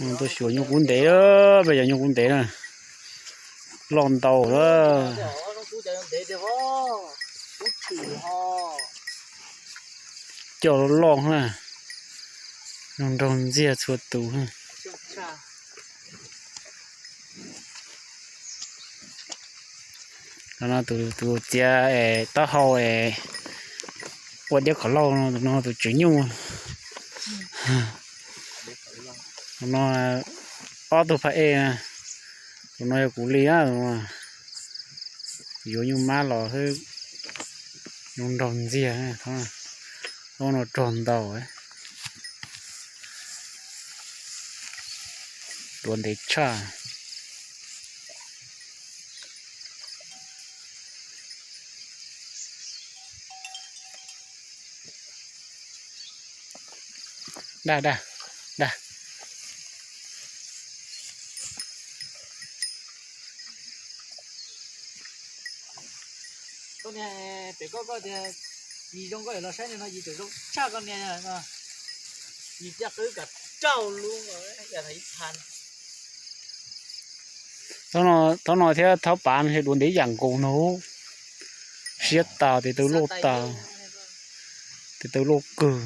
Tuaj xyuas nyuj kub ntev, peb cov nyuj kub ntev na, loj ntau lawm. Coj loj na, nraug ntxiag txhua tus. Tus txiav taub hau ua diab qhov lauj no, tus no tus tswv nyuj. Tus no ob tug phab ej, tus no yog kuv li, yuav nyuj mab los xwb, nraug ntxiag, no rog ntau, duav ntev tshaj. Dag, dag, dag. Koj niag, pem koj, koj tias yis zoo koj yuav los saib niag no, yis tseem zoo tshaj koj niag no. Yis caj qwb kav rau lub, yam thaum ib tha. Thaum no thiab thaum pav no duav ntev yam nkaus no, siab tas, tes taw loj tas, tes taw loj kawg.